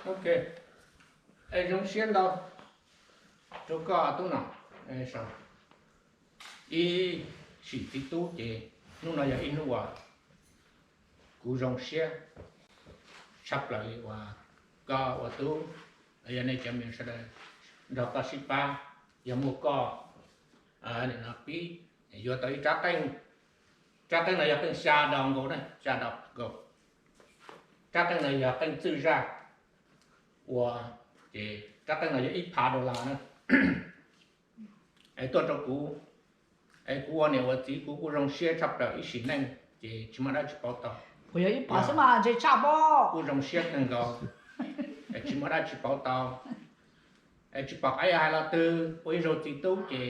Ok, es zoo siab ntau rau koj tub no. Ib sim txiv tub ces hnub no yog ib hnub uas kuv zoo siab tshaj plaws li uas koj ua tub, yog nej cov me nyuam sawv daws nrog koj sib pab, yog muaj koj no pib yuav tau ib rab qeej. Rab qeej no yog qeej xya dos nkaus na, xya dos nkaus. Rab qeej no yog qeej txwj zaj ua, ces rab qeej no yog ib phav dollar na. Es tuaj rau kuv, es kuv ua niam ua txiv kuv kuj zoo siab tshaj plaws ib sim neej ces tsis muaj dab tsi pauv tau. Kuv yog ib phav xwb mas ntshe tshaj pob. Kuj zoo siab kawg nkaus, es tsis muaj dab tsi pauv tau. Es tsis pom qab yuav hais los twg, ua ib zaug txiv tub ces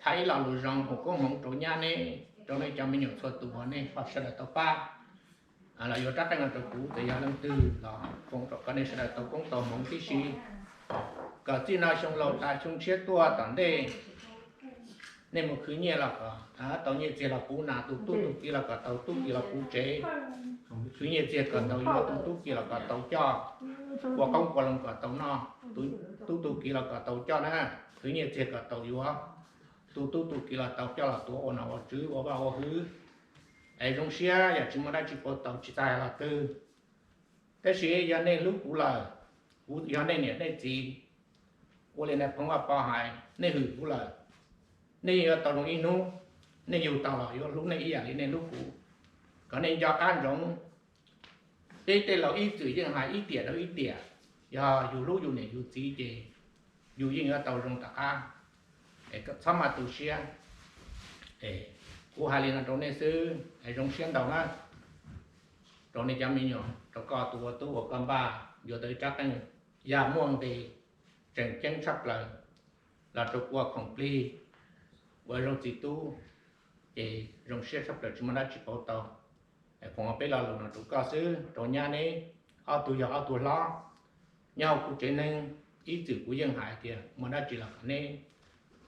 hais ib lo lus zoo hu koob hmoov rau nyab neb, rau nej cov me nyuam txhua tus uas nej sawv daws tau pab los yuav rab qeej no rau kuv. Txawm yog leej twg los foom kom nej sawv daws tau koob tau hmoov tib si, kom txij no xyoo laus tas xyoo tshiab tuaj tom ntej nej mus khwv nyiaj los kom tau nyiaj txiag los puv nas, tus tub tus kiv los kom tau tub kiv los puv tsev, khwv nyiaj txiag kom tau yuav, tus tub kiv los kom tau coj, ua qoob ua loo kom tau noj, tus tub tus kiv los kom tau coj na, khwv nyiaj txiag kom tau yuav, tus tub tus kiv los tau coj los tuav ua nom ua tswv ua vaj ua hwv. Es zoo siab yog tsis muaj dab tsi pauv tau tsis txhais hais los twg. Tab sis yog nej hlub kuv lawm, kuv yog nej niam nej txiv, ua li nais phoo Vaj Pov hais, nej hwm kuv lawm, nej yeej yuav tau zoo ib hnub, nej yug tau los yuav hlub nej ib yam li nej hlub kuv. Kom nej nco qab ntsoov, peb tej laus ib txwm yeej hais ib tiam rau ib tiam, yog yus hlub yus niam yus txiv ces yus yeej yuav tau zoo tom qab. Es txhob maj tu siab. Kuv hais li no rau nej xwb, zoo siab ntau na. Rau nej cov me nyuam, rau koj tus ua tub ua koj npaj yuav tau ib rab qeej, yog muaj nqis tseem ceeb tshaj plaws los rau kuv ua khoom plig, ua zaug txiv tub, ces zoo siab tshaj plaws tsis muaj dab tsi pauv tau. Foom peb lo lus no rau koj xwb, rau nyab neb, ob tug yog ob tug hlob nyob hauv kuv tsev neeg. Ib txwm kuv yeej hais tias muaj dab tsi los kom neb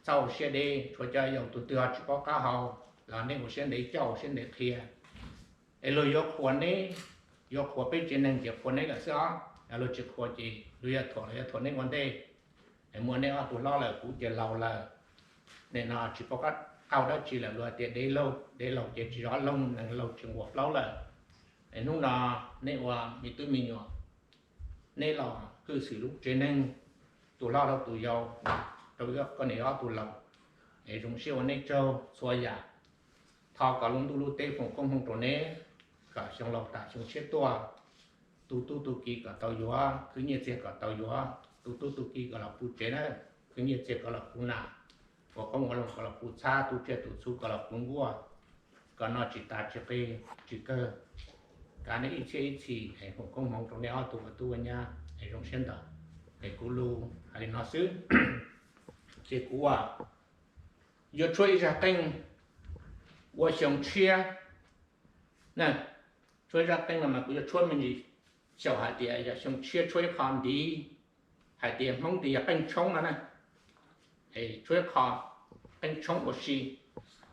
txhob ua siab deb, tshuav cov yau tus twg ho tsis paub qab hau los nej ua siab ntev coj ua siab ntev qhia. Es luag yuav qhuas neb, yuav qhuas peb tsev neeg ces qhuas neb lawm xwb os. Yog luag tsis qhuas ces luag yuav thuam los yuav thuam neb ua ntej. Es muaj neb ob tug hlob lawm, kuv ces laus lawm, nim no tsis paub qab hau dab tsi lawm, luag tias dev laug, dev laug ces tsis zov loog, neeg laug tsis nquas plaub lawm. Es hnub no neb ua me tub me nyuam, neb los hwj xwm lub tsev neeg, tus hlob rau tus yau, rau koj niam ob tug laus, es zoo siab ua neb tsaug txhua yam. Thov kom lub ntuj lub teb foom koob hmoov rau neb, kom xyoo laus tas xyoo tshiab tuaj, tus tub tus kiv kom tau yuav, khwv nyiaj txiag kom tau yuav, tus tub tus kiv kom los puv tsev na, khwv nyiaj txiag kom los puv nas, ua qoob ua loo kom los puv txhab, tus tsiaj tus txhu kom los puv nkuaj, kom noj tsis tas tsis qi tsis kawg. Kav neb ib txhiab ib txhis, es foom koob hmoov rau neb ob tug ua tub ua nyab, es zoo siab ntau. Es kuv lus hais li no xwb, ces kuv yuav tshuab ib zaj qeej ua xyoo tshiab na. Tshuab ib zaj qeej no mas kuv yuav tshuab me ntsis xyaum hais tias yog xyoo tshiab tshuab ib qho ntiv, hais tias Hmoob tias yog qeej tshoob no na. Es tshuab ib qho qeej tshoob ua si,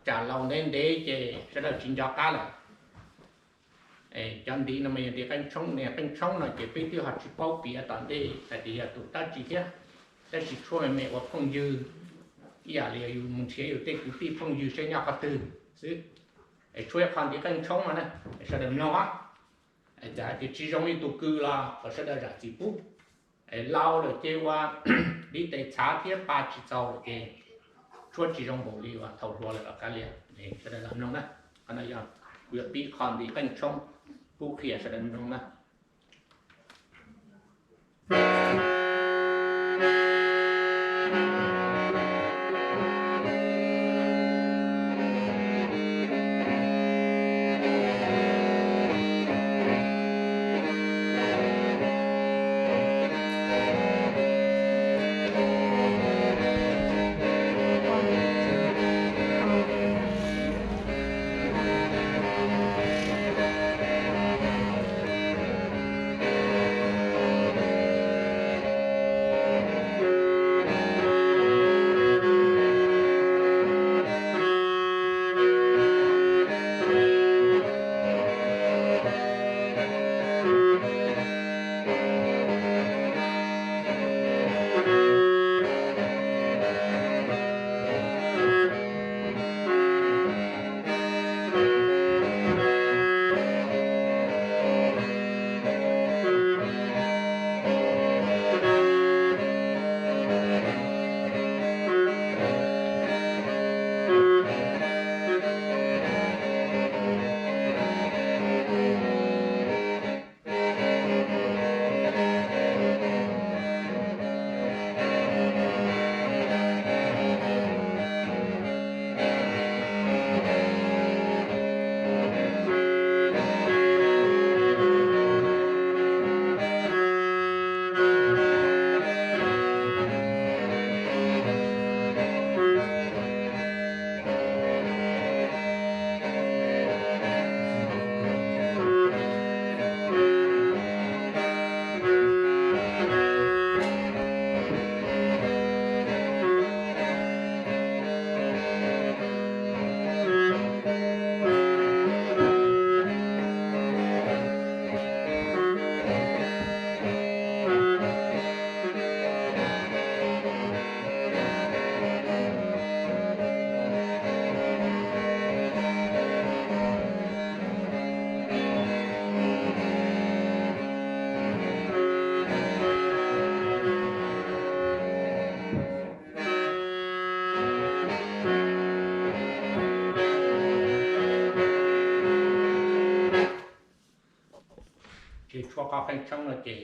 tsam laus ntev ntev ces sawv daws tsis nco qab lawm. Cov ntiv no mas yog ntiv qeej tshoob, qeej tshoob no ces peb twb ho tsis paub piav tom ntej hais tias yog tus dab tsi thiab, tab sis tshuab me me ua phooj ywg, ib yam li yus mus nrhiav yus tej kwv tij phooj ywg saib nyob qhov twg xwb. Es tshuab ib qho ntiv qeej tshoob no na, sawv daws mloog os. Txawm hais tias tsis zoo li tus kws los kom sawv daws zam txim pub. Es laus lawm ces ua li tes txhav thiab pa tsis txaus lawm ces tshuab tsis zoo npaum li uas thaum hluas lawm los kav liam. Sawv daws los mloog na, qhov no yog kuv yuav pib qho ntiv qeej tshoob pub qhia sawv daws mloog na. Qhov qeej tshoob no ces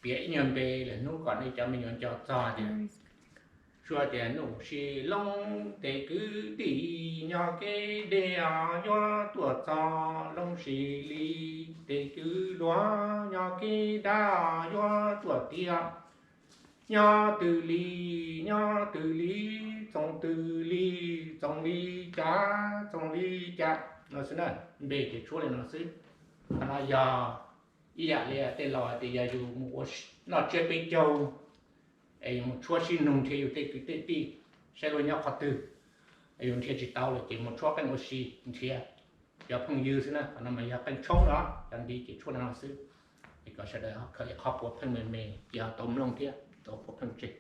piav ib nyuag npe lawm hnub kom nej cov me nyuam nco txog tias, suav tias num sis loob tes kwv tij, nyob kev deb yuav tuaj txog, loob sis li tes kwv luav, nyob kev dab yuav tuaj tiav, nyob twg li, nyob twg li, txoov twg li, txoov li cas, txoov li cas no xwb na. Npe ces tshuab li no xwb. Qhov no yog ib yam li tej laus hais tias yog yus mus ua noj tsiab peb caug es yus mus tshuab sib nug nrhiav yus tej kwv tej tij saib luag nyob qhov twg, yus nrhiav tsis tau lawm ces mus tshuab qeej ua si nrhiav cov phooj ywg xwb na. Qhov no mas yog qeej tshoob no, cov ntiv ces tshuab li no xwb. Es kom sawv daws khaws li qhov puav pheej me me ces ho tau mloog thiab tau puav pheej tseg.